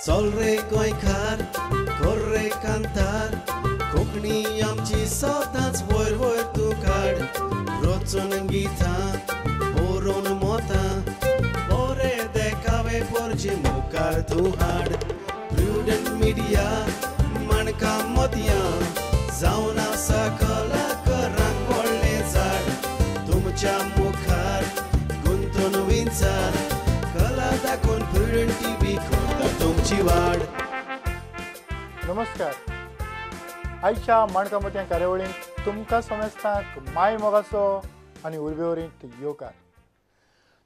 चल रे गोंयकार कर रे कांतार, कोंकणी आमची सदांच वयर वयर तूं काड। रचून गितां बरोवन मोतां, बरे देखावे पोरचे मुखार तूं हाड। प्रुडंट मिडिया माणका मोतयां, जावन आसा कलाकारांक व्हडलें झाड। तुमच्या मुखार गुंतून विंचार, कला दाखोवन प्रुडंट टीव्ही करता तुमची वाड। नमस्कार, आयच्या माणका मोतयां कार्यावळींत तुमकां समेस्तांक माय मोगाचो आनी उर्बेवरींत येवकार।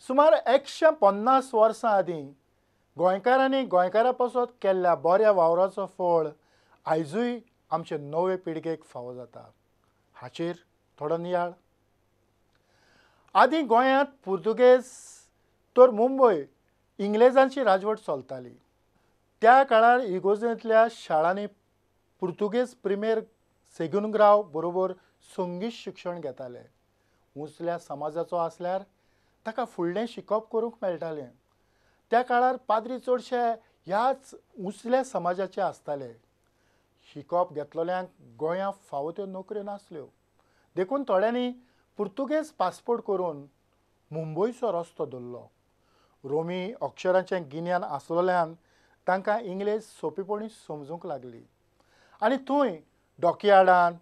सुमार 150 वर्सां आदीं गोंयकारांनी गोंयकारा पासत केल्ल्या बऱ्या वावराचो फळ आयजूय आमचे नवे पिळगेक फावो जाता। हाचेर थोडो नियाळ। आदीं गोंयांत पुर्तुगेज तर मुंबय इंग्लेजांची राजवट चलताली। त्या काळार इगोर्जेंतल्या शाळांनी पुर्तुगेज प्रिमेर सेगुनग्राव बरोबर संगीत शिक्षण घेताले। उंचल्या समाजाचो आसल्यार ताका फुडलें शिकप करूंक मेळटालें। त्या काळार पाद्री चडशे ह्याच उंचल्या समाजाचे आसताले। शिकप घेतलेल्यांक गोंयांत फावो त्यो नोकऱ्यो नासल्यो, देखून थोड्यांनी पुर्तुगेज पासपोर्ट करून मुंबयचो रस्तो धरलो। रोमी अक्षरांचें गिन्यान आसलेल्यान तांकां इंग्लेज सोंपेपणी समजूंक लागली आनी थंय डॉकयार्डान,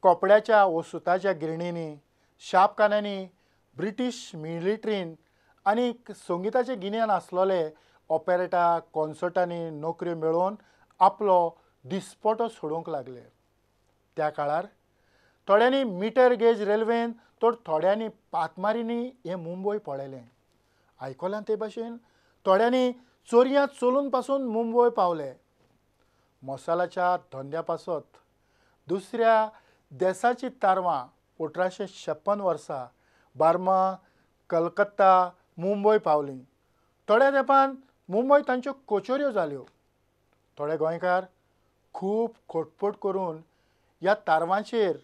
कपड्याच्या वो सुताच्या गिरणींनी, शापखान्यांनी, ब्रिटीश मिलिट्रीन आनी संगिताचें गिन्यान आसलेले ऑपेरेटा कॉन्सर्टांनी नोकऱ्यो मेळोवन आपलो दिसपटो सोडोवंक लागले। त्या काळार थोड्यांनी मिटर गेज रेल्वेन तर थोड्यांनी पातमारींनी हें मुंबय पळयलें। आयकलां ते भाशेन थोड्यांनी चोरयां चलून पासून मुंबय पावले। मसाल्याच्या धंद्या पासत दुसऱ्या देसाची तारवां 1856 वर्सा बार्मा, कलकत्ता, मुंबय पावलीं। थोड्या तेंपान मुंबय तांच्यो कचोऱ्यो जाल्यो। थोडे गोंयकार खूब खटपट करून ह्या तारवांचेर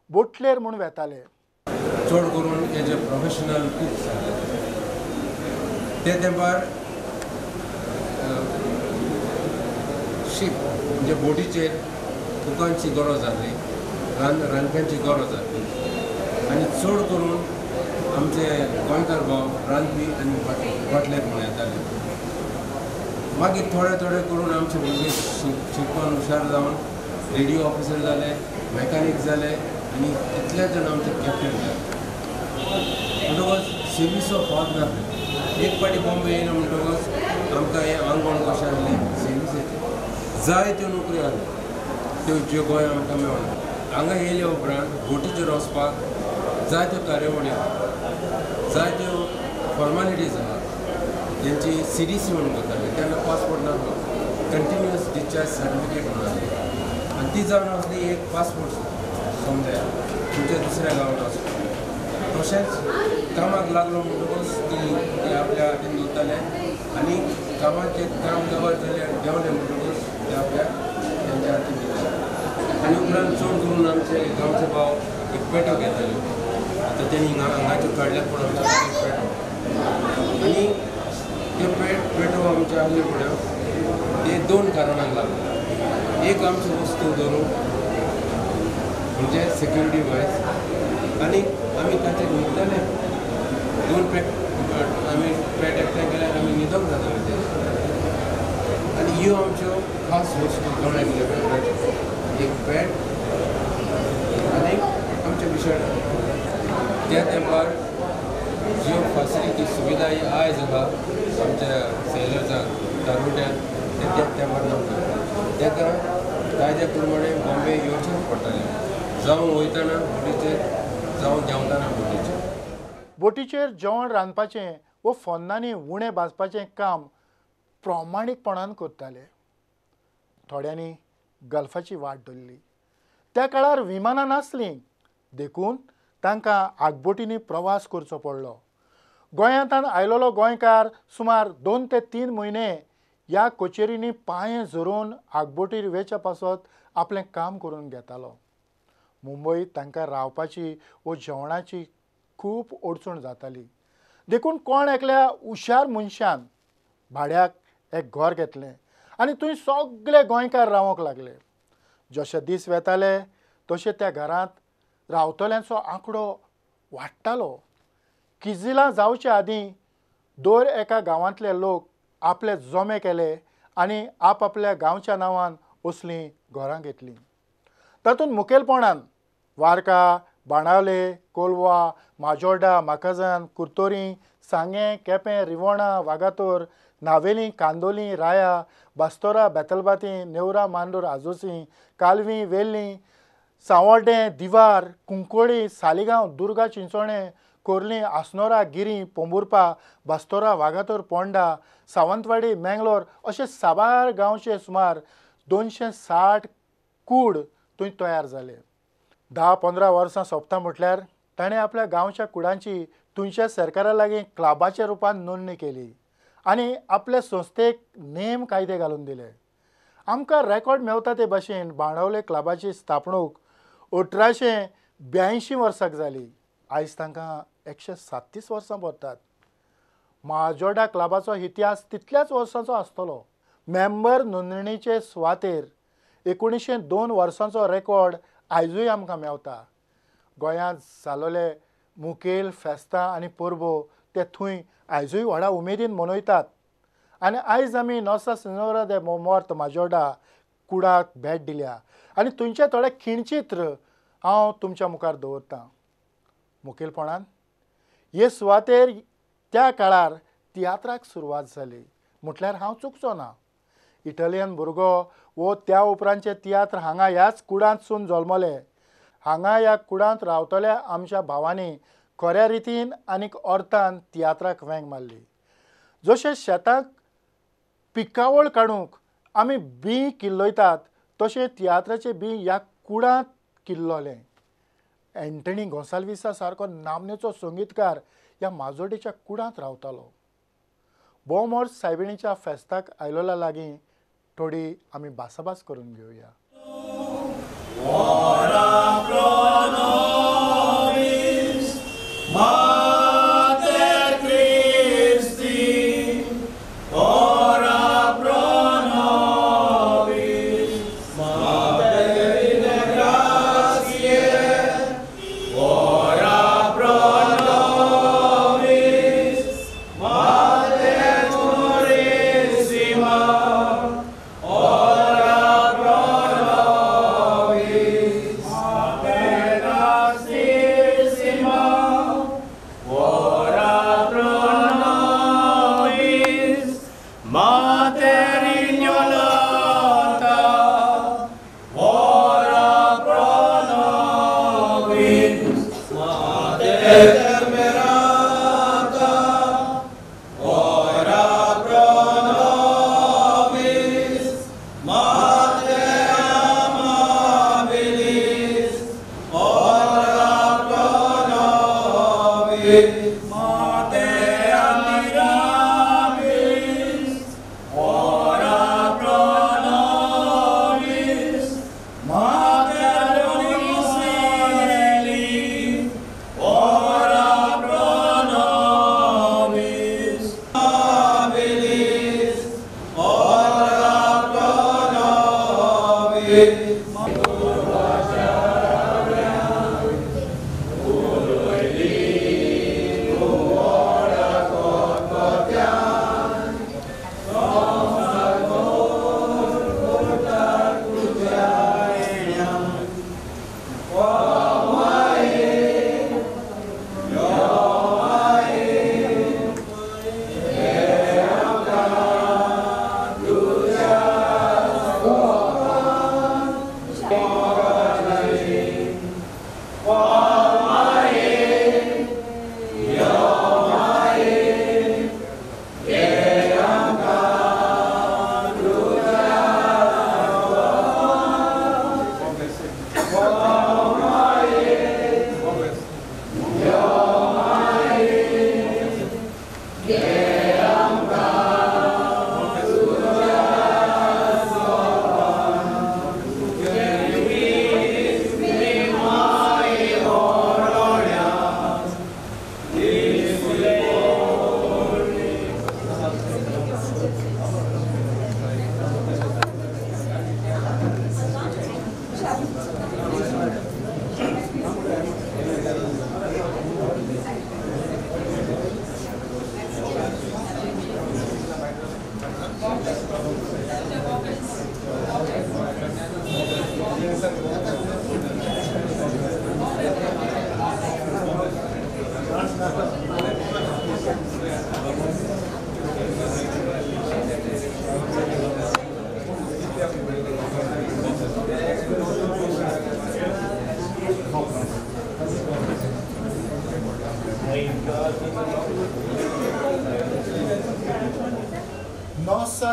बोटलेर म्हूण वेताले। चड करून हे जे प्रोफेशनल कुक्स आसले ते तेंपार शीप म्हणजे बोटीचेर कुकांची गरज आसली, रांदप्यांची गरज आसली आनी चड करून आमचे गोंयकार भाव रांदपी आनी बाटलेर म्हूण येताले। मागीर थोडे थोडे करून आमचे भुरगे शिकपान हुशार जावन रेडियो ऑफिसर जाले, मेकॅनिक जाले आनी कितले जाण आमचे कॅप्टन जाले। म्हणटकच सर्विसो फरक नासलो। एक पाटी बॉम्बे येयलो म्हणटकच आमकां हें आंगवण कशें आसलें, सर्विसाचें जाय त्यो नोकऱ्यो आसल्यो त्यो ज्यो गोंय आमकां मेळना। हांगा येयल्या उपरांत बोटीचेर वचपाक जायत्यो कार्यावळी आसा, जायत्यो फॉर्मालिटीज आसा। तेंची सी डी सी म्हणून करताले तेन्ना पासपोर्ट नासलो, कंटिन्युअस डिस्चार्ज सर्टिफिकेट म्हणून आसली आनी ती जावन आसली एक पासपोर्ट समजा तुमच्या दुसऱ्या गांवांत वचपाक। तशेंच कामाक लागलो म्हणटकच ती आपल्या हातीन दवरताले आनी कामाचें काम कवर जालें देंवलें म्हणटकच ते आपल्या तेंच्या हातीन दिताले। आनी उपरांत चड करून आमचे गांवचे भाव एक पेटो घेताले। आतां तेणी हांगाच्यो काडल्यात पूण आमच्या एक पेटो आनी त्यो पेटो आमचे आहले फुडें ते दोन कारणांक लागले। एक आमची वस्तू धरून म्हणजे सेक्युरिटी वायज आनी आमी ताचेर न्हिदताले। दोन पेट आमी पेट एकठांय केल्यार आमी न्हिदोंक जाताले ते। आनी ह्यो आमच्यो खास वस्तू दोणांतल्यो एक पेट आनी आमचें बिशण। त्या तेंपार ज्यो फॅसिलिटी सुविधा ही आयज आसा आमच्या सेलर्सांक तारुट्यांक ते त्या तेंपार नासल्यो। ताका कायद्या प्रमाणे बॉम्बे येवचेंच पडटालें, जावं वयतना बोटीचेर जावं देंवतना बोटीचेर। बोटीचेर जेवण रांदपाचें वो फोन्नांनी उणें भाजपाचें काम प्रामाणीकपणान करताले। थोड्यांनी गल्फाची वाट धरली। त्या काळार विमानां नासलीं, देखून तांकां आगबोटींनी प्रवास करचो पडलो। गोंयांतल्यान आयलेलो गोंयकार सुमार 2 ते 3 म्हयने ह्या कचेरींनी पांये झरोवन आगबोटीर वेच्या पासत आपलें काम करून घेतालो। मुंबयत तांकां रावपाची वो जेवणाची खूब अडचण जाताली, देखून कोण एकल्या हुशार मनशान भाड्याक एक घर घेतलें आनी थंय सगळे गोंयकार रावंक लागले. जशे दीस वेताले तशें त्या घरांत रावतल्यांचो आंकडो वाडटालो. किजिलां जावचे आदीं दर एका गांवांतले लोक आपले जमे केले आनी आपआपल्या गांवच्या नांवान असलीं घरां घेतलीं. तातूंत मुखेलपणान वारका, बाणावले, कोलवा, माजोर्डा, माकाझान, कुर्तोरी, सांगें, केपें, रिवणा, वागातोर, नावेली, कांदोली, राया, बास्तोरा, बेतलबाती, नेवरा, मांडूर, आजोसी, कालवी, वेल्ली, सांवड्डें, दिवार, कुंकोळी, सालिगांव, दुर्गा, चिंचोणें, कोर्ली, आसनोरा, गिरी, पोंबुर्पा, बास्तोरा, वागातोर, पोंडा, सावंतवाडी, मेंगलोर अशे साबार गांवचे सुमार 260 कूड थंय तयार जाले. 10-15 वर्सां सोंपता म्हटल्यार ताणें आपल्या गांवच्या कुडांची थंयच्या सरकारा लागीं क्लबाच्या रुपान नोंदणी केली आनी आपले संस्थेक नेम कायदे घालून दिले. आमकां रेकॉर्ड मेवता ते भाशेन बाणावले क्लबाची स्थापणूक 1882 वर्साक जाली. आयज तांकां 137 वर्सां भरतात. माजोर्डा क्लबाचो इतिहास तितल्याच वर्सांचो आसतलो. मेंबर नोंदणीचे सुवातेर 1902 वर्सांचो रेकॉर्ड आयजूय आमकां मेवता. गोंयांत जालोले मुखेल फेस्तां आनी परबो ते थंय आयजूय व्हडा उमेदीन मनयतात. आनी आयज आमी नोसा सिनोरा दे मोर्त माजोर्डा कुडाक भेट दिल्या आनी थंयचें थोडें खिणचित्र हांव तुमच्या मुखार दवरतां. मुखेलपणान हे सुवातेर त्या काळार तियात्राक सुरवात जाली म्हटल्यार हांव चुकचो ना. इटालियन भुरगो वो त्या उपरांतचे तियात्र हांगा ह्याच कुडांतसून जल्मले. हांगा ह्या कुडांत रावतल्या आमच्या भावांनी खऱ्या रितीन आनीक अर्थान तियात्राक वेंग मारली. जशें शेताक पिकावळ काडूंक आमी बीं किल्लयतात तशें तियात्राचें बीं ह्या कुडांत किल्ललें. एंटनी गोंसाल्विसा सारको नामनेचो संगीतकार ह्या माजोर्डेच्या कुडांत रावतालो. बोमोर सायबिणीच्या फेस्ताक आयलोल्या लागीं थोडी आमी भासाभास करून घेवया.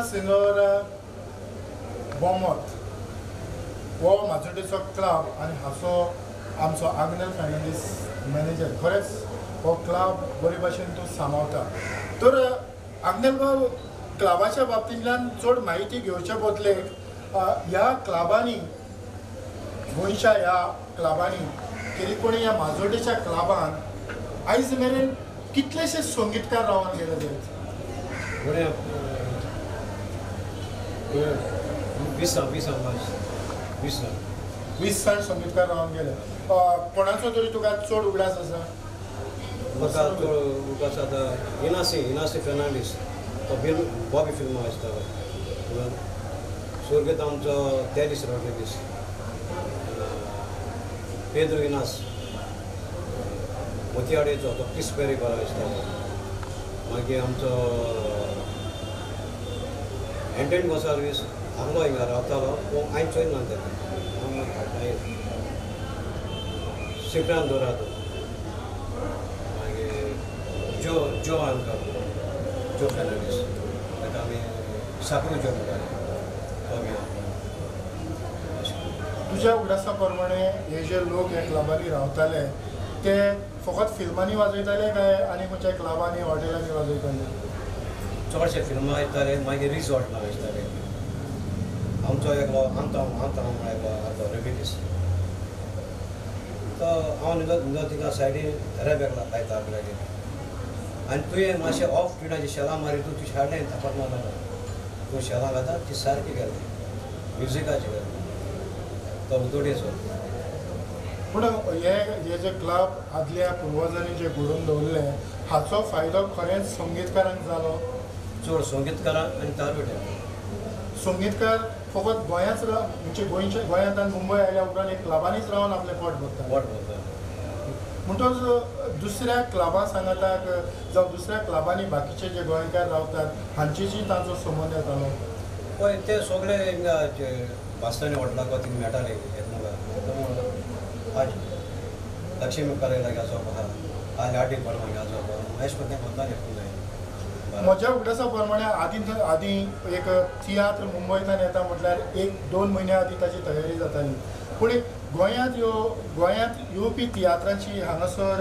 आसा सिनोर बोमोत हो माजोड्डेचो क्लब आनी हाचो आमचो आग्नेल फर्नांडीस मॅनेजर. खरेंच हो क्लब बरे भाशेन तूं सांबाळटा. तर आग्नेल बाब, क्लबाच्या बाबतींतल्यान चड म्हायती घेवचे बदलेक ह्या क्लबांनी, गोंयच्या ह्या क्लबांनी, केरीकोणी ह्या माजोड्डेच्या क्लबान आयज मेरेन कितलेशे संगीतकार रावन गेले जायत? बरें, 20 जाण संगीतकार रावन गेले. कोणाचो तरी तुका चड उगडास आसा? म्हाका चड उगडास आतां इनासी फर्नांडीस, तो बॉबी फिल्मां आसतालो. स्वर्गीत आमचो तेरीस रॉड्रिगीस, पेद्रो इनास मोतयाडेचो, तो क्रिस पेरी बरो आसतालो. मागीर आमचो एंटन गोसाल्वीस आहलो हिंगा रावतालो, पूण हांवें चोयना तेका, सिप्रान दोरादो, मागीर जो आमकां जो फर्नांडीस, ताका आमी साकरू जो म्हणटाले, तो बी. तुज्या उगडासा प्रमाणे हे जे लोक ह्या क्लबांनी रावताले ते फकत फिल्मांनी वाजयताले काय आनी खंयच्या क्लबांनी हॉटेलांनी वाजयताले? चडशे फिल्मां येताले, मागीर रिजॉर्ट वाजयताले. आमचो एकलो आंतांव म्हणून एकलो आतां रेबिटीस, तो हांव न्हिदो तिका सायडीन रेबेक लायता आपल्यागेर, आनी तुवें मातशें ऑफ ट्युनाची शेलां मारी तूं शाळेन थापट मारता, तूं शेलां घाता ती सारकी गेली म्युजिकाची गेली तो उदोडेचो. पूण हे जे क्लब आदल्या पुर्वजांनी जे घडोवन दवरले हाचो फायदो खरेंच संगीतकारांक जालो? चड संगीतकारांक आनी तारवेट्यांक. संगीतकार फकत गोंयांच म्हणजे गोंयच्या गोंयांत आनी मुंबय आयल्या उपरांत एक क्लबांनीच रावन आपलें पोट भरता. म्हणटच दुसऱ्या क्लबा सांगाताक जावं दुसऱ्या क्लबांनी बाकीचे जे गोंयकार रावतात हांचे जी तांचो संबंद येतालो? पळय ते सगळे हिंगा बास्तानी हॉटेलाक थिंग मेळटाले एकमेका. आज लक्ष्मी कॉलेज लागीं आसप आहा, आज आर डी बर्मा आसप आहा, अशें करून ते कोत्ताले. म्हज्या उगडासा प्रमाणे आदीं एक तियात्र मुंबयंतल्यान येता म्हटल्यार 1-2 म्हयन्या आदीं ताची तयारी जाताली. पूण गोंयांत येवपी तियात्रांची हांगासर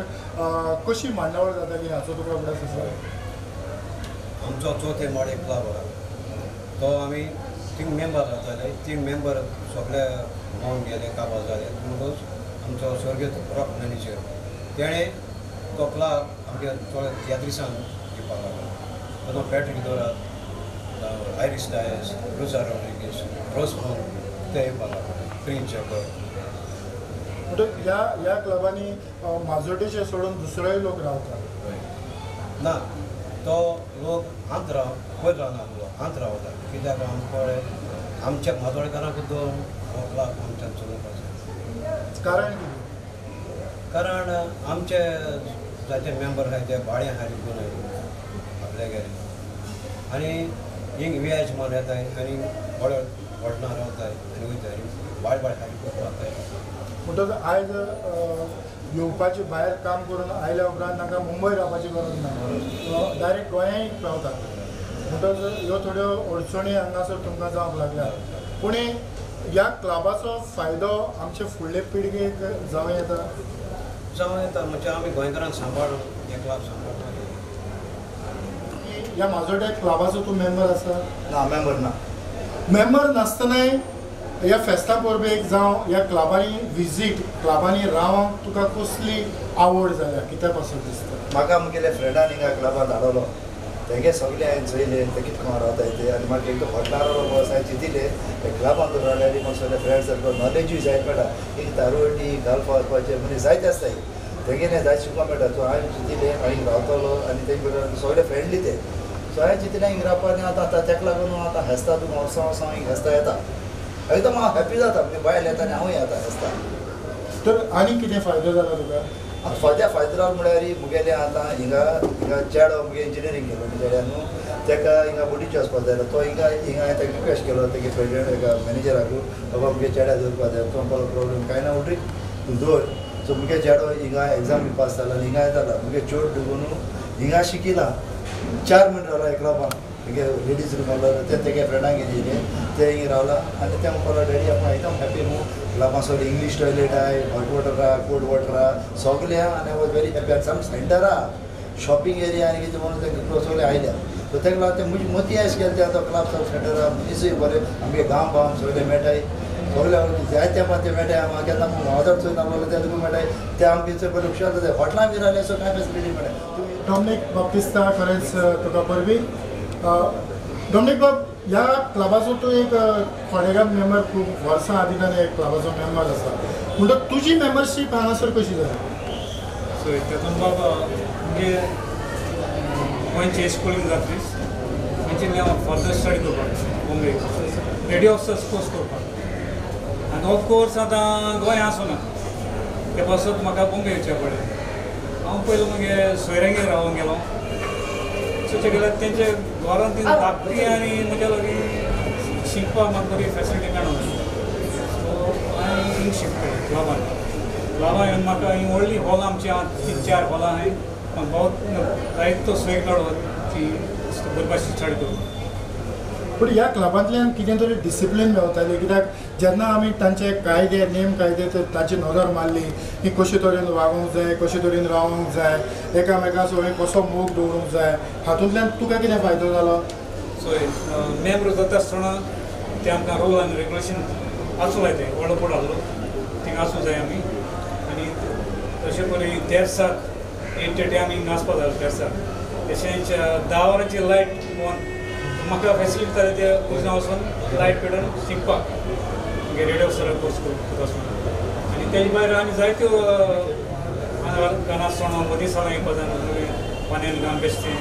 कशी मांडावळ जाताली हाचो तुका उगडास आसा? आमचो चवथे माडे क्लब आहा, तो आमी 3 मेंबर जाताले. 3 मेंबर सगळे मावन गेले, काबार जाले. म्हणटकच आमचो स्वर्गीत रॉक मॅनेजर तेणें तो क्लब आमच्या थोड्या तियात्रिसांक दिवपाक लागलो. तो पॅट्रीक दोरात, आयरीस डायस, रुजा रॉड्रिगीस, रोजमोन ते येवपाक लागले, प्रिन्स जॅकब. म्हणटकच ह्या क्लबांनी माजोड्डेचे सोडून दुसरेय लोक रावतात? ना, तो लोक आंत राव पयर रावना, आंत रावता. कित्याक आमकां आमच्या माजोडकारांकूच दवरून हो क्लब आमच्यान चलोवपाक जाय. कारण कितें? कारण आमचे जायते मेंबर आहाय ते भाडें आहाय विकून आपल्यागेर, आनी हिंग व्याज मारून येताय आनी व्हड हॉटेलां रावताय आनी वयताय भाड भाड खाली करून रावताय. म्हणटकच आयज येवपाची भायर काम करून आयल्या उपरांत तांकां मुंबय रावपाची गरज ना, डायरेक्ट गोंयांत रावतात. म्हणटकच ह्यो थोड्यो अडचणी हांगासर तुमकां जावंक लागल्या. पूण ह्या क्लबाचो फायदो आमचे फुडले पिळगेक जावं येता? जावं येता, म्हणजे आमी गोंयकारांक सांबाळून हे क्लब सांबाळटा. ह्या माजोड्ड्या क्लबाचो तूं मेंबर आसा? ना, मेंबर ना. मेंबर नासतनाय ह्या फेस्ता परबेक जावं ह्या क्लबांनी विजीट, क्लबांनी रावंक तुका कसली आवड जाल्या, कित्या पासून दिसता? म्हाका म्हगेल्या फ्रेंडान हिंगा क्लबान धाडवलो, तेगे सगळे हांवें चोयले ते कितें करून रावताय ते, आनी म्हाका एकदां हॉटेलार रावलो बस हांवें चिंतिलें ते क्लबान रावले आनी म्हाका सगळे फ्रेंड सर्कल नॉलेजूय जायत मेळटा. एक तारुवटी गाल्फा वचपाचें म्हणजे जायते आसताय तेगेलें जायत शिकपाक मेळटा. सो हांवें चिंतिलें हांव रावतलो आनी तेजे बरोबर सगळे फ्रेंडली ते. सो हांवें चिंतिलें हिंग रावपा आनी आतां तेका लागून आतां हेस्ता तूं वोर्सां वोर्सां हिंग हेस्ता येता, एकदम हांव हॅपी जाता. म्हणजे बायल येता आनी हांवूय येता हेस्ता. तर आनी कितें फायदो जाला तुका? फायद्या फायदो जालो म्हळ्यार मुगेलें आतां हिंगा हिंगा चेडो मुगे इंजिनियरींग केलो चेड्या न्हू, तेका हिंगा बोटीचे वचपाक जाय. तो हिंगा हिंगा हांवें ताका रिक्वेस्ट केलो तेगे प्रेजिडेंट एका मॅनेजराक, बाबा मुगे चेड्या दवरपा जाय. तो म्हणपाक प्रॉब्लम कांय ना उडरी तूं दवर. सो मुगे चेडो हिंगा एग्जाम बी पास जाला आनी हिंगा येताला. मुगे चोड डुगून हिंगा शिकिला 4 म्हयने रावला क्लबान. तेगे लेडीज रूम आसलो ते तेगे फ्रेंडांक येयले ते हिंग रावला आनी ते म्हणपाक डॅडी आपूण एकदम हॅपी न्हू क्लबां सगळें इंग्लीश टॉयलेट आहाय हॉट वॉटर आहा कोल्ड वॉटर आहा सगळें आहा आनी वॉज व्हेरी हॅपी आनी साम सेंटर आहा शॉपिंग एरिया आनी कितें म्हणून तेंकां सगळें आयल्या सो तेका लागून ते म्हजी मती आयज केलें ते आतां क्लब सब सेंटर आहा मनीसूय बरें आमगे गांव भाव सगळे मेळटाय सगळे जायते ते मेळटाय आमकां केन्ना माजर चोय नासलो ते तुका मेळटाय ते आमकां चोय बरें हुशार जाता हॉटेलां बी रावले सो कांय फेसिलिटी मेळटा. डॉमनीक बाप्तिस्ता खरेंच तुका परबी. डॉमनीक बाब, ह्या क्लबाचो तूं एक खोडेगांव मेंबर, खूब वर्सां आदींच्यान एक क्लबाचो मेंबर आसा, म्हणटकच तुजी मेंबरशीप हांगासर कशी जाली? सो तेतून बाबा म्हणजे गोंयचे स्कुलींग जातलीच म्हणजे हांव फर्दर स्टडी करपाक बॉम्बे रेडियो ऑफिसर्स कोर्स करपाक आनी हो कोर्स आतां गोंया आसना ते पासत म्हाका बॉम्बे येवचें पडलें. हांव पयलीं मागीर सोयऱ्यांगेर रावूंक गेलो सो गेल्यार तेंच्या घरान ती धाकटी आनी म्हज्या लागीं शिकपाक म्हाका बरी फेसिलिटी मेळना सो हांवें हिंग शिफ्ट केलें क्लबान. क्लबान येवन म्हाका ही व्हडली हॉलां आमची आहा 3-4 हॉलां आहाय म्हाका बहुत जायतो सोय मेळो ती बरे भाशेन स्टडी करूं. पूण ह्या क्लबांतल्यान कितें तरी डिसिप्लीन मेवताली, कित्याक जेन्ना आमी तांचे कायदे नेम कायदे तर ताची नदर मारली की कशे तरेन वागूंक जाय, कशे तरेन रावूंक जाय, एकामेका सगळें कसो मोग दवरूंक जाय, हातूंतल्यान तुका कितें फायदो जालो? सो मेंबर जाता आसतना ते आमकां रूल आनी रेगुलेशन आसूं लायताय, व्हडलो बोर्ड आहलो थिंगा आसूं जाय आमी आनी तशें पळय तेर्साक 8:30 आमी हिंगा आसपा जाय तेर्साक, तशेंच 10 वरांची लायट ऑन म्हाका फेसिलिटी जाली ते कुजना वचून लायट पेटोवन शिकपाक मागीर रेडियो ऑफिसर कोर्स करता आसतना आनी तेजे भायर आनी जायत्यो गाना आसतना मदीं सदां येवपा जायना पानयेन गान बेसचें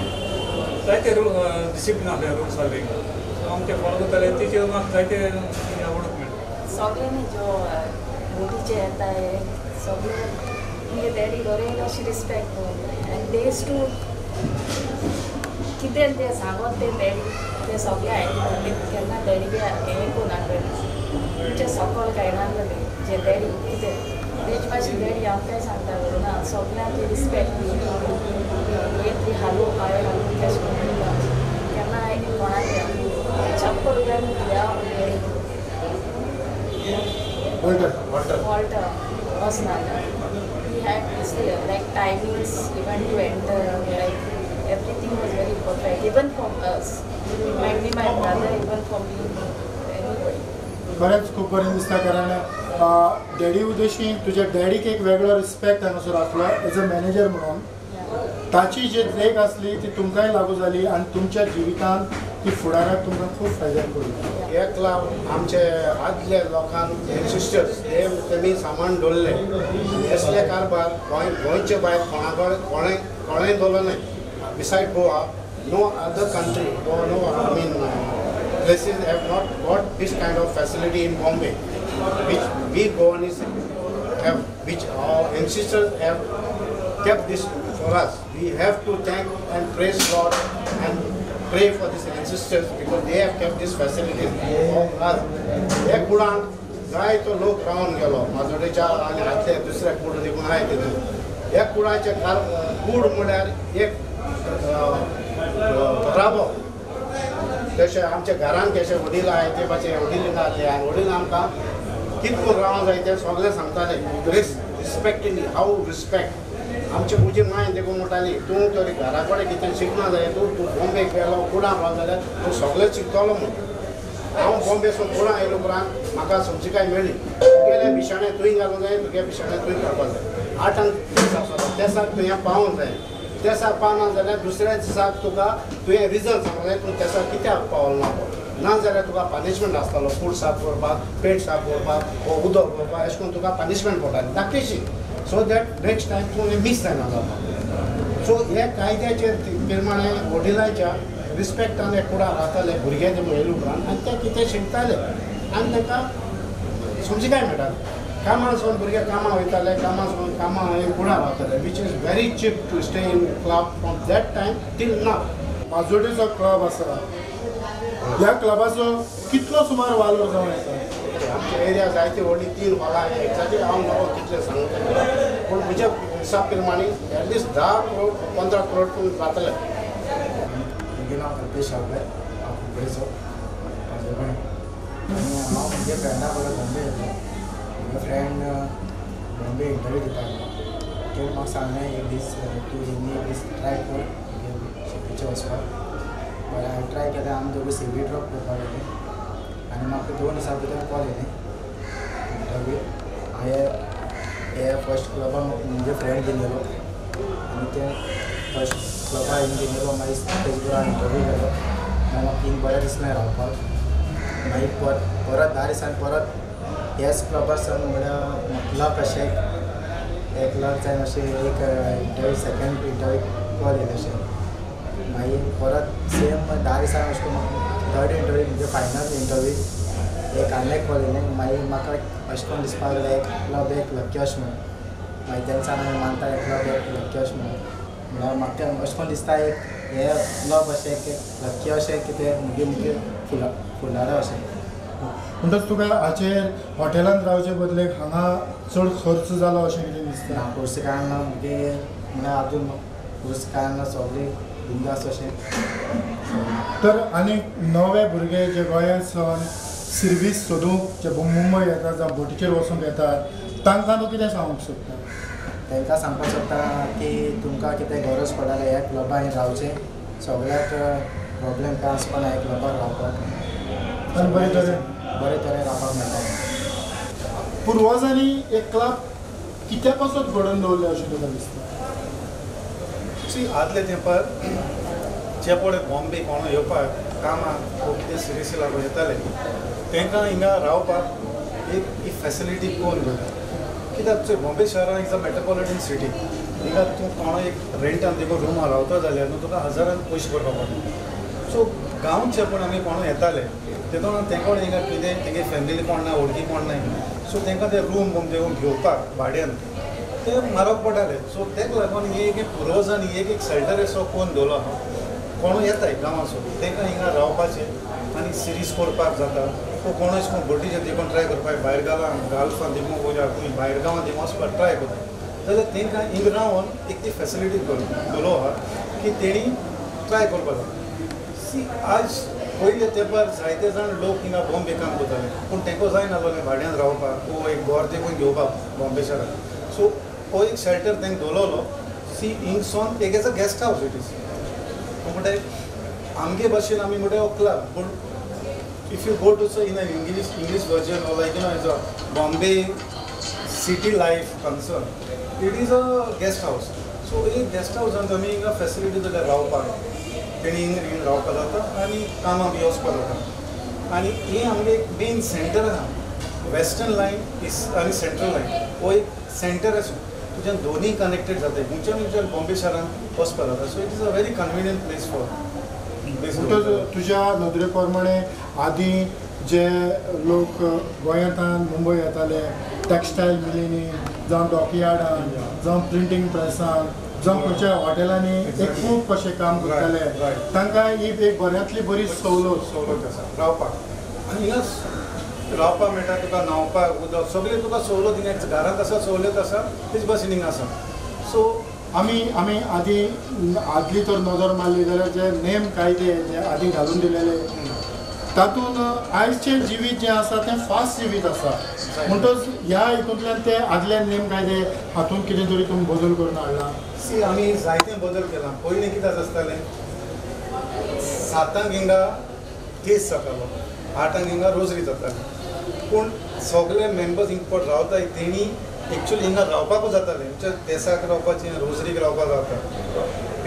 जायते रूल डिसिप्लीन आसले रुल्स आसले सो आमी ते फॉलो करताले तेचेर म्हाका जायते आवडूंक मेळ्ळें. सगळ्यांनी जो बोटीचे येताय सगळे मुगे डॅडी बरें अशी रिस्पेक्ट दवरताय आनी they use to कितें तें सांगत तें डॅडी तें सगळें आयकतालें केन्ना डॅडीगे हें कोण नासलें म्हणजे सकल कांय नासलें जे डॅडी कितें तेजे भाशेन डॅडी आमकांय सांगता ना सगळ्यांक रिस्पेक्ट ती हालू हांवें हालू कशें करून केन्ना कोणाक चप्पल daddy Walter was not. He had this like timings even to enter, like everything was very perfect, even for us. Remind me my brother, even for me, anybody. बरेंच खूब बरें दिसता कारण डॅडी उद्देशी तुज्या डॅडीक एक वेगळो रिस्पेक्ट हांगासर आसलो एज अ मॅनेजर म्हणून, ताची जी देख आसली ती तुमकांय लागू जाली आनी तुमच्या जिवितांत ती फुडाराक तुमकां खूब फायद्याक पडली. हे क्लब आमचे आदले लोकांक एन्सिस्टर्स हे तेमी सामान दवरले असले कारभार गोंयचे भायर कोणा कोणें कोणें दवरलो न्हय. Beside Goa no other country no I mean places have not got this kind of facility in Bombay which we Goanese have, which our ancestors have kept this for us. We have to thank and praise God and pray for these ancestors because they have kept these facilities for us. हे कुडान जायतो लोक रावन गेलो माजोडेच्या आनी आदले दुसऱ्या कूड देखून आहाय तितून ह्या कुडाचे कूड म्हळ्यार एक घराबो तशें आमच्या घरान कशें वडील आहाय ते भाशेन वडील नासले आनी वडील आमकां कितें करून रावंक जाय तें सगळें सांगताले. रिस्पेक्टिंग हाव रिस्पेक्ट आमचे म्हजी मांय देखून म्हणटाली तूं तरी घरा कडेन कितें शिकना जाय तूं तूं बॉम्बेक गेलो कुडान रावलो जाल्यार तूं सगळें शिकतलो म्हूण. हांव बॉम्बेसून कुडान आयले उपरांत म्हाका समजिकाय मेळ्ळी तुगेलें बिशाणें तुवें घालूंक जाय तुगे बिशाणें तुवें काडपाक जाय. 8आंक दीस आसता त्या दिसाक तुवें पावूंक जाय त्या दिसाक पावना जाल्यार दुसऱ्या दिसाक तुका तुवें रिजन सांगूंक जाय तूं त्या दिसाक कित्याक पावलो ना तो ना जाल्यार तुका पनिशमेंट आसतालो फूड साफ करपाक पेट साफ करपाक वो उदक करपाक अशें करून तुका पनिशमेंट पडटाली धाकटीशी सो that next time तूं मीस जायना जाता. सो हे कायद्याचेर प्रमाणे वडिलांच्या रिस्पेक्टान हे कुडार रावताले भुरगे ते येयले उपरांत आनी ते कितें शिकताले आनी तांकां समजिकाय मेळटाली. कामां सोडून भुरगे कामां वयताले कामां सोडून कामां कुडार रावताले which is very cheap to stay in club from that time till now. माजोडेचो club आसा, ह्या क्लबाचो कितलो सुमार वालोर जावन येता? आमच्या एरिया जायती व्हडली 3 हॉलां एक्झॅक्टली हांव नको कितलें सांगूं तेंकां पूण म्हज्या हिसाब प्रमाणे एटलिस्ट 10 करोड 15 करोड पूण जातले. म्हगेलें नांव रुपेश शावकर, हांव कुंकळेचो पाजरपणी. आनी हांव म्हज्या फ्रेंडा बरोबर बॉम्बे येतलो. म्हजो फ्रेंड बॉम्बे इंटरव्यू दिवपाक गेलो. तेणें म्हाका सांगलें एक दीस तूं हिंदी एक दीस ट्राय कर शिपीचेर वचपाक. बरें हांवें ट्राय केलें. आमी दोगूय सी व्ही ड्रॉप करपाक गेले आनी म्हाका 2 दिसां भितर कॉल येयलें इंटरव्यू. हांवें हे फर्स्ट क्लबा म्हजे फ्रेंड घेवन गेलो आनी ते फर्स्ट क्लबा हिंग घेवन गेलो. मागीर तेजे बरोबर इंटरव्यू केलो. मागीर म्हाका हिंग बरें दिसलें रावपाक. मागीर परत 10 दिसांनी परत ह्याच क्लबार सावन म्हळ्यार लक अशें एक लक जाय अशें एक इंटरव्यू सेकेंड इंटरव्यू कॉल येयलें अशें. मागीर परत सेम 10 दिसांनी अशें करून थर्ड इंटरव्यू म्हणजे फायनल इंटरव्यू एक आनी एक कॉल येयलें. मागीर म्हाका अशें करून दिसपाक लागलें एक क्लब एक लक्की अशें म्हणून. मागीर तेन्ना सावन हांवें मानता एक क्लब एक लक्की अशें म्हणून. म्हळ्यार म्हाका अशें करून दिसता एक हे क्लब अशें एक लक्की अशें कितें मुगे मुगे फुडारा अशें. म्हणटच तुका हाचेर हॉटेलांत रावचे बदलेक हांगा चड खर्च जालो अशें कितें दिसता? ना, खर्च कांय ना मुगे, म्हळ्यार आजून खर्च कांय ना, सगळें बिंदास अशें. तर आनी नवे भुरगे जे गोंयांत सावन सिर्वीस सोदूंक जे मुंबय येतात जावं बोटीचेर वचूंक येतात तांकां तूं कितें सांगूंक सोदता? तांकां सांगपाक सोदता की तुमकां कितें गरज पडटा जाल्यार ह्या क्लबान रावचें. सगळ्याक प्रोब्लेम कांय आसपा ना ह्या क्लबार रावपाक. आनी बरे तरेन बरे तरेन रावपाक मेळटा. पुर्वजांनी एक क्लब कित्या पासत घडोवन दवरलें अशें तुका दिसता? सी आदले तेंपार जे पळय बॉम्बे कोण येवपाक कामाक वो कितें सिरियस लागून येताले तांकां हिंगा रावपाक एक फॅसिलिटी कोण दवरता. कित्याक चोय बॉम्बे शहरान is a metropolitan city. हिंगा तूं कोण एक रेंटान देखून रुमार रावता जाल्यार न्हू तुका हजारान पयशे करपाक पडटा. सो गांवचे पण आमी कोण येताले तेतून तेंकोड हिंगा कितें तेंगे फॅमिली कोण ना, वळखी कोण ना, सो तांकां ते रूम बीम देखून घेवपाक भाड्यान ते म्हारग पडटाले. सो तेका लागून हे एक पुर्वजांनी एक एक शेल्टर असो कोण दवरलो आहा. कोणूय येताय गांवांचो तांकां हिंगा रावपाचें आनी सिरीज करपाक जाता. वो कोण अशें करून बोटीचेर देखून ट्राय करपाक भायर गांवां गाल्फान देखून खंय भायर गांवां देखून वचपाक ट्राय करता जाल्यार तांकां हिंग रावन एक ती फॅसिलिटी दवरलो आहा की तेणी ट्राय करपाक जाता. सी आज पयले तेंपार जायते जाण लोक हिंगा बॉम्बे काम करताले पूण तांकां जायनासलें भाड्यान रावपाक वो एक घर देखून घेवपाक बॉम्बे शहरान. सो हो एक शेल्टर तांकां दवरलो. सी हिंगसोन एक as a guest house it is. म्हणटा आमगे भाशेन आमी म्हणटा हो क्लब, पूण if you go to so in a English version or like you know as a Bombay city life concern, it is a guest house. So एक guest हावसान आमी हिंगा फॅसिलिटी दिल्या रावपाक, तेणी हिंग रावपाक जाता आनी कामां बी वचपाक जाता. आनी हें आमगे एक मेन सेंटर आहा, वेस्टर्न लायन इस आनी सेंट्रल लायन हो एक सेंटर आसा तुज्यान दोनूय कनेक्टेड जाता. खंयच्यान खंयच्यान बॉम्बे शहरान वचपाक जाता. So it is a very convenient place for. तुज्या नदरे प्रमाणे आदीं जे लोक गोंयांतल्यान मुंबय येताले टेक्सटायल मिलींनी जावं डॉकयार्डान जावं प्रिंटींग प्रेसान जावं खंयच्या हॉटेलांनी एक खूब कशें काम करताले तांकां ही एक बऱ्यांतली बरी सवलत सवलत आसा रावपाक. आनी हिंगा रावपाक मेळटा तुका, न्हांवपाक उदक सगळें तुका सवलत हिंगा घरांत आसा, सवलत आसा तेच भाशेन हिंगा आसा. सो आमी आमी आदीं आदली तर नदर मारली जाल्यार जे नेम कायदे जे आदीं घालून दिलेले तातूंत आयजचें जिवीत जें आसा तें फास्ट जिवीत आसा. म्हणटच ह्या हितूंतल्यान ते आदले नेम कायदे हातूंत कितें तरी तुमी बदल करून हाडला? सी आमी जायते बदल केला. पयलीं कितें आसतालें 7 हिंगा केस जातालो, 8 हिंगा रोजरी जाताली, पूण सगळे मेंबर्स हिंग पड रावताय तेणी एक्चुअली हिंगा रावपाकूच जातालें. म्हणजे देसाक रावपाचें, रोजरीक रावपाक जाता,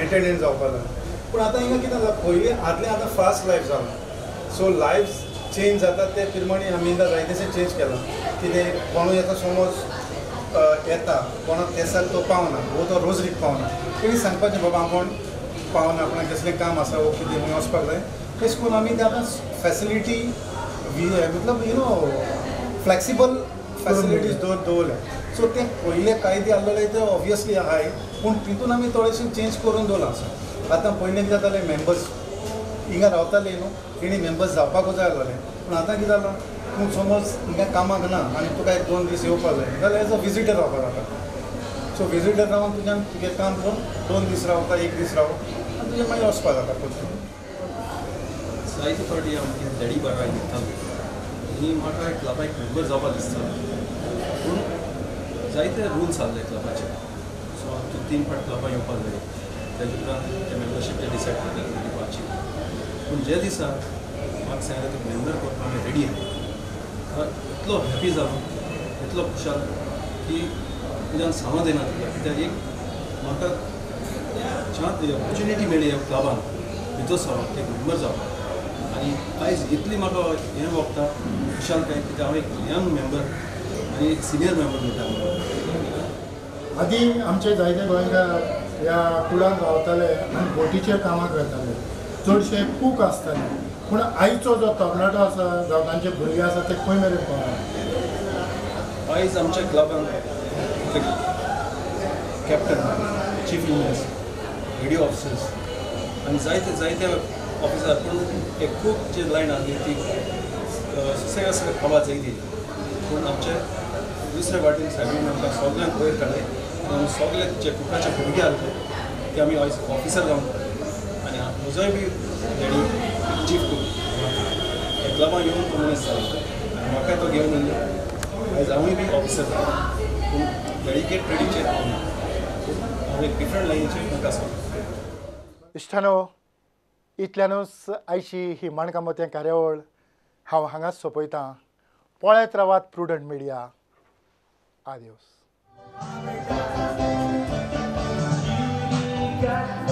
एटेंडंट जावपाक जाता. पूण आतां हिंगा कितें जालां पयलीं आदलें आतां फास्ट लायफ जालां. सो लायफ चेंज जाता ते प्रमाणे आमी हिंगा जायतेशें चेंज केलां. कितें कोणूय आतां समज येता कोणाक तेसाक तो पावना वो तो रोजरीक पावना, तेणी सांगपाचें बाबा आपूण पावना, आपणाक कसलें काम आसा वो कितें खंय वचपाक जाय. तशें करून आमी ते आतां फॅसिलिटी मतलब you know flexible facilities दवरल्या. सो ते पयले कायदे आसलेले ते ऑब्वियसली आहाय, पूण तितून आमी थोडेशें चेंज करून दवरलां आसा. आतां पयलीं कितें जातालें मेंबर्स हिंगा रावताले न्हू तेणी मेंबर्स जावपाकूच जाय आसलें. पूण आतां कितें जालां तूं समज हिंगा कामाक ना आनी तुका 1-2 दीस येवपाक जाय जाल्यार एज अ विजिटर रावपाक जाता. सो विजिटर रावन तुज्यान तुगें काम करून 2 दीस रावता, 1 दीस राव आनी तुजें मागीर वचपाक जाता परतून. जायते फावटी आमगे डॅडी बारा येताले आनी म्हाका क्लबा एक मेंबर जावपा दिसता, पूण जायते रुल्स आहले क्लबाचे. सो तूं 3 फावट क्लबा येवपा जाय, तेजे उपरांत ते मेंबरशीप ते डिसायड करता दिवपाची. पूण जे दिसा म्हाका सांगलें तूं मेंबर करपाक हांव रेडी आहा, इतलो हॅपी जालो, इतलो खुशाल की तुज्यान सांगूंक जायना तुका. कित्याक एक म्हाका चान्स ऑपॉर्च्युनिटी मेळ्ळी ह्या क्लबान भितर सरप, एक मेंबर जावपाक. आनी आयज इतली म्हाका हें वखता खुशालकाय कित्याक हांव एक यंग मेंबर आनी एक सिनियर मेंबर म्हणटा. आदीं आमचे जायते गोंयकार ह्या कुळान रावताले आनी बोटीचेर कामां करताले, चडशे कूक आसताले. पूण आयचो जो तरणाटो आसा जावं तांचे भुरगे आसा ते खंय मेरेन पावना. आयज आमच्या क्लबान captain, chief engineers, radio officers आनी जायते जायते ऑफिसर, पूण एक खूब जे लायन आहली ती सुसेगाद खावपा जायती. पूण आमचे दुसरे वाटेन सायबीन आमकां सगळ्यांक वयर काडले आनी सगळे जे कुकाचे भुरगे आहले ते आमी आयज ऑफिसर जावन. आनी म्हजोय बी डॅडी चीफ कूक ह्या क्लबान येवन तो मनीस जालो आनी म्हाकाय तो घेवन येयलो. आयज हांवूय बी ऑफिसर जालो, पूण डॅडीकेट ट्रेडीचेर हांव ना, हांव एक डिफरंट लायनीचेर कूक आसा. इश्टानो, इतल्यानूच आयची ही माणकामोतें कार्यावळ हांव हांगाच सोंपयतां. पळयत रावात प्रुडंट मिडिया. आदियोस. Got